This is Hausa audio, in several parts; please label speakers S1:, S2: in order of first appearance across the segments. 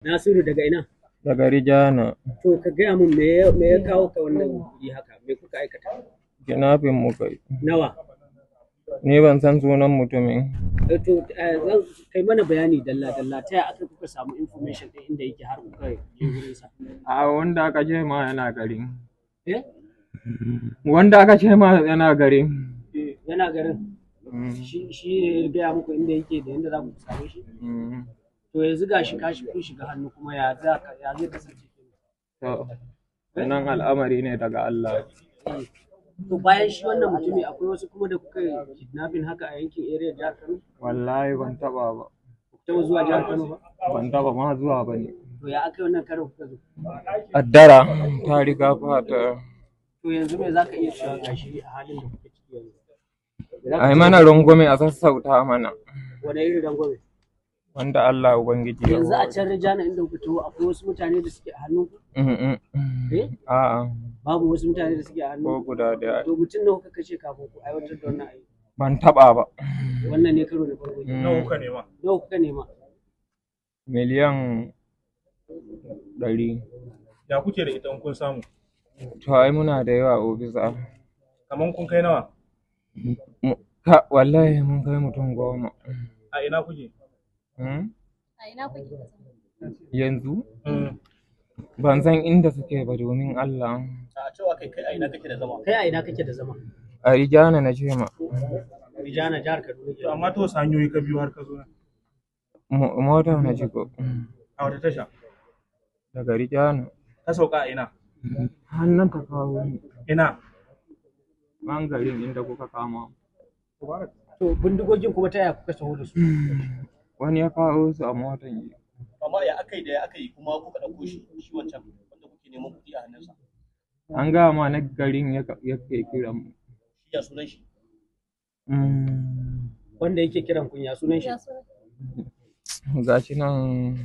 S1: Nasiru, daga ina?
S2: Daga Rijana.
S1: To, ka gaya mun me ya kawo ka wannan wuri haka, me kuka aikata?
S2: Kidnapping muka yi.
S1: Nawa?
S2: Ni ban san sunan mutumin.
S1: To, zan kai mana bayani dalla dalla, ta yaya aka kuka samu information ɗin inda yake har kuka je wurin sa?
S2: A wanda aka ce ma yana garin.
S1: Eh?
S2: Wanda aka ce ma yana garin.
S1: Yana garin.
S2: Mm.
S1: Shi ne ya gaya muku inda yake da inda za ku same shi?
S2: Mm.
S1: To, yanzu gashi kashi kun shiga hannu, kuma ya za ka ya zai kasance kenan?
S2: To, wannan al'amari ne daga Allah.
S1: To, bayan shi wannan mutumi, akwai wasu kuma da kuka yi kidnapping haka a yankin area jihar Kano?
S2: Wallahi ban taba ba.
S1: Ku taɓa zuwa jihar Kano ba?
S2: Ban taba ma zuwa ba ne.
S1: To, ya aka yi wannan karin kuka zo?
S2: Kaddara ta riga fata.
S1: To, yanzu me za ka iya cewa, gashi a halin da kuke ciki yanzu? Me za ka
S2: A yi
S1: ce?
S2: mana rangwame, a sassauta mana.
S1: Wane irin rangwame?
S2: Wanda Allah Ubangiji ya
S1: Yanzu a
S2: hore.
S1: can Rijana inda kuka taho, akwai wasu mutane da suke a hannun ku?
S2: Mm-mm.
S1: Eh?
S2: A'a,
S1: Babu wasu mutane da suke a hannun
S2: ko
S1: ku?
S2: guda ɗaya.
S1: To, mutum nawa kuka kashe kafin ku aiwatar da wannan aiki?
S2: Ban taba ba.
S1: Wannan ne karo na farko kenan.
S3: Nawa kuka nema?
S1: Nawa kuka nema?
S2: 100,000,000.
S3: Ya kuke da ita in kun samu?
S2: To, ai muna da yawa, ofisa.
S3: Kaman kun kai nawa?
S2: Ka wallahi mun kai mutum 10.
S3: A ina kuke?
S2: Hmm?
S4: A ina kuke?
S2: Yanzu? Ban san inda suke ba, domin Allah.
S5: A cewa kai, kai a ina kake da zama?
S1: Kai, a ina kake da zama?
S2: A Rijana na ce ma.
S1: Rijana, jihar Kaduna
S3: To,
S1: kenan.
S3: amma ta wasu hanyoyi ka biyo har ka zo nan?
S2: Mota na shigo.
S3: A wata tasha?
S2: Daga Rijana.
S3: Ka sauka a ina?
S2: Hannun ta kawo ni.
S3: Ina?
S2: Man garin inda kuka kama.
S1: To, bindigogin kuma ta yaya kuka taho da su?
S2: Wani ya kawo su a motan yi.
S5: Amma ya aka yi da ya aka yi kuma kuka ɗauko shi, shi wancan wanda kuke neman kuɗi a hannunsa?
S2: An gama ma na garin yake kiran mu.
S5: Shi ya sunan shi?
S1: Wanda yake kiran kun, ya sunan shi?
S4: Ya sunan?
S2: Ga shi nan,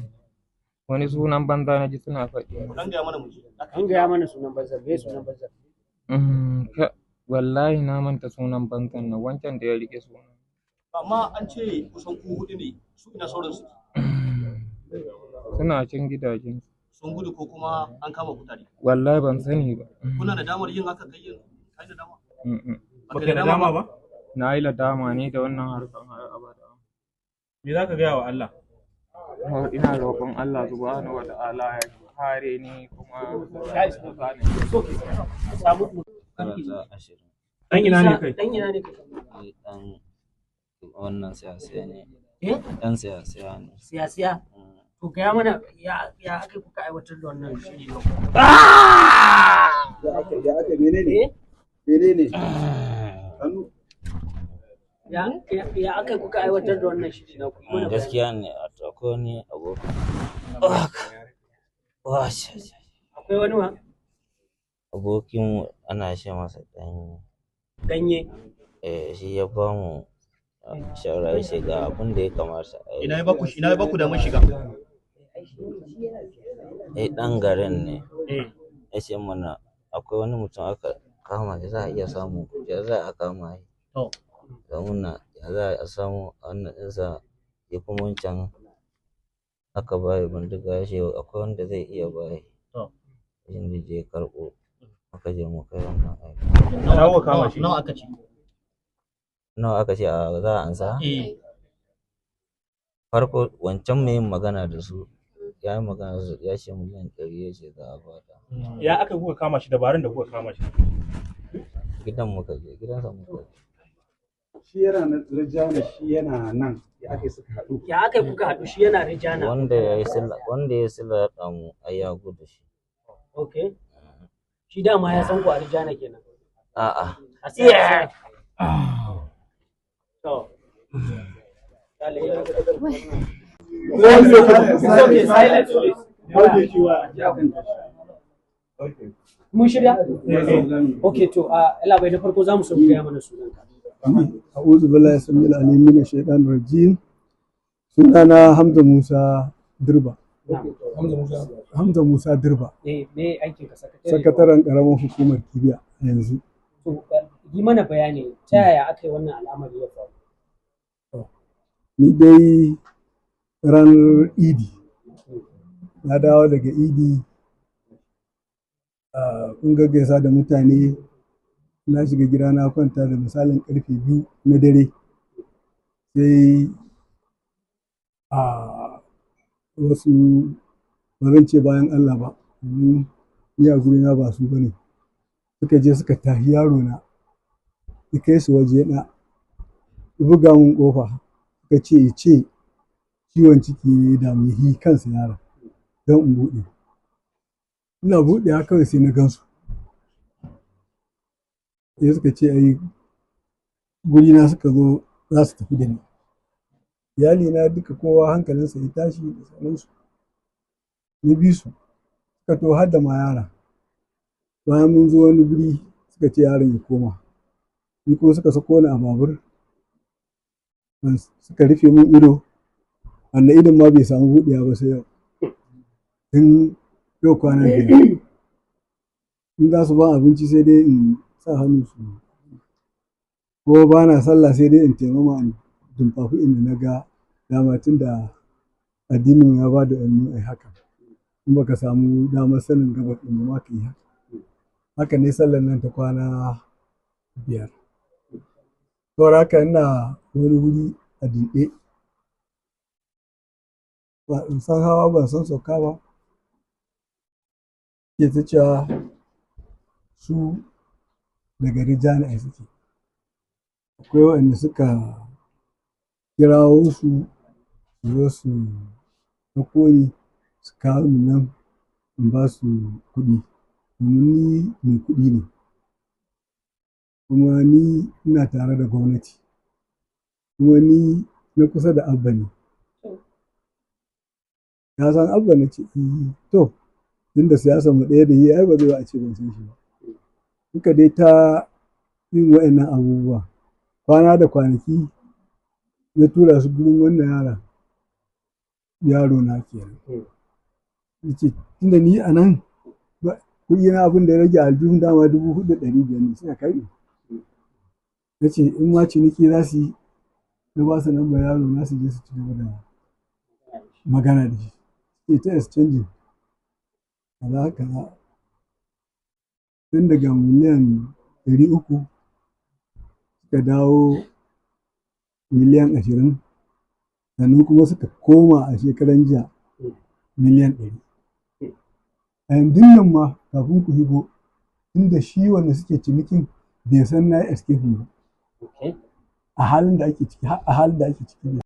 S2: wani sunan banza na ji suna faɗi.
S5: Dan gaya mana mu ji.
S1: An gaya mana sunan banzan, me sunan banzan?
S2: Wallahi na manta sunan banzan nan, wancan da ya rike sunan.
S5: Amma an ce kusan ku hudu ne, su ina sauran su?
S2: Suna can gidajen.
S5: Sun gudu ko kuma an kama ku tare?
S2: Wallahi ban sani ba.
S5: Kuna da damar yin haka kai yanzu? Kai da dama?
S2: Mm-mm.
S3: Ba kai nadama ba?
S2: Na yi ladama ni da wannan harkar har abada.
S3: Me za ka gaya wa Allah?
S2: Oh, ina roƙon Allah subhanahu wa ta'ala ya kare ni kuma
S1: Samu
S6: Karata 20.
S3: Dan ina ne kai?
S1: Dan ina ne kai?
S6: Ni dan wannan siyasa ne.
S1: Eh?
S6: Dan siyasa ne.
S1: Siyasiya. To, gaya mana ya aka kuka aiwatar da wannan shiri na
S7: Ya aka menene?
S1: Eh?
S7: Menene? Hannu.
S1: Ya aka kuka aiwatar da wannan shiri na ku? Mana bayani.
S6: Gaskiya ne, akwai wani abokin. Wah, sha, sha.
S1: Akwai wani wa?
S6: Abokin ana ce masa ɗan
S1: Ganye.
S6: Eh, shi ya ba mu shawara, ya ce ga abin da ya kamata a yi.
S5: Ina ya baku damar shiga?
S6: Eh, ɗan garin ne.
S3: Eh.
S6: Ya ce mana akwai wani mutum aka kama shi, za a iya samun kuɗi, ya za a kama shi.
S5: To.
S6: Ga muna ya za a samu wannan ɗinsa, ya kuma wancan aka ba shi bindiga, ya ce akwai wanda zai iya ba shi.
S5: To.
S6: Shi ne je karɓo, muka je muka yi wannan aiki.
S3: Nawa kuka kama shi?
S5: Nawa aka ce?
S6: Nawa aka ce a za a ansa?
S5: Eh.
S6: Farko wancan mai yin magana da su ya yi magana da su, ya ce 100,000,000 ya ce za a bada.
S3: Ya aka kuka kama shi, dabarun da kuka kama shi?
S6: Gidan muka je, gidansa muka je.
S7: Shi yana nan Rijana, shi yana nan, ya aka yi suka haɗu?
S1: Ya aka kuka haɗu, shi yana Rijana?
S6: Wanda ya yi sila, wanda ya sila ya ɗamu ai ya gudu shi.
S1: Okay. Shi dama ya san ku a Rijana kenan.
S6: A'a.
S1: A siyasa. To. Okay, silence please. Mun shirya? Okay, to a labai na farko za mu so ku gaya mana sunanka.
S8: A'udhu billahi samil alim min shaitanir rajim. Sunana Hamza Musa Dirba. Hamza Musa Dirba.
S1: Eh, me aikin ka, sakatare?
S8: Sakataren karamar hukumar Kibiya a yanzu.
S1: To, yi mana bayani ta yaya aka yi wannan al'amari ya faru.
S8: Ni dai ranar Idi Na dawo daga Idi, kun gaggaisa da mutane, na shiga gida na kwanta da misalin karfe 2 na dare. Sai a wasu, ba zan ce bayan Allah ba, domin ni a gurina ba su bane, suka je suka tahi yaro na, ya kai su waje na, ya buga mun ƙofa, suka ce ya ce ciwon ciki ne ya dame shi kansa yaron don in buɗe. Ina buɗewa kawai sai na gansu. Sai suka ce ai gurina suka zo za su tafi da ni. Iyalina duka kowa hankalinsa ya tashi da sauransu. Na bi su, suka taho har da ma yaron. Bayan mun zo wani guri suka ce yaron ya koma. Ni kuma suka sako ni a babur, suka rufe min ido, wanda idon ma bai samu buɗewa ba sai yau. Tun yau kwana 5. In za su ban abinci sai dai in sa hannu su. Ko ba na sallah sai dai in taimama in dumfafi inda na ga dama, tun da addinin ya ba da umarni ai haka. In baka samu damar sanin gabas ɗin ba ma ka yi haka. Haka ne sallar nan ta kwana 5. Saboda haka ina wani wuri a dinɗe. Ba in san hawa ban san sauka ba. Ke ta cewa su daga Rijani ai suke. Akwai waɗanda suka kirawo su, su zo su ɗauko ni su kawo ni nan in ba su kuɗi. Domin ni mai kuɗi ne. Kuma ni ina tare da gwamnati. Kuma ni na kusa da Abba ne. Ka san Abba? Na ce eh. To, tunda siyasar mu ɗaya da shi ai ba zai yiwu a ce ban san shi ba. Muka dai ta yin waɗannan abubuwa. Kwana da kwanaki na tura su gurin wannan yaron, yaro na kenan. Yace tunda ni a nan kuɗi na abin da ya rage a aljihun dama 4,500 ne suka karɓe. Na ce in ma ciniki za su yi, na ba su lambar yaro na su je su ci gaba da magana da shi. Suke ta exchanging kaza kaza. Tun daga miliyan 300 suka dawo miliyan 20, sannan kuma suka koma a shekaran jiya miliyan 100. A yanzun nan ma kafin ku shigo, tunda shi wanda suke cinikin bai san na yi escaping ba. A halin da ake ciki, har a halin da ake ciki.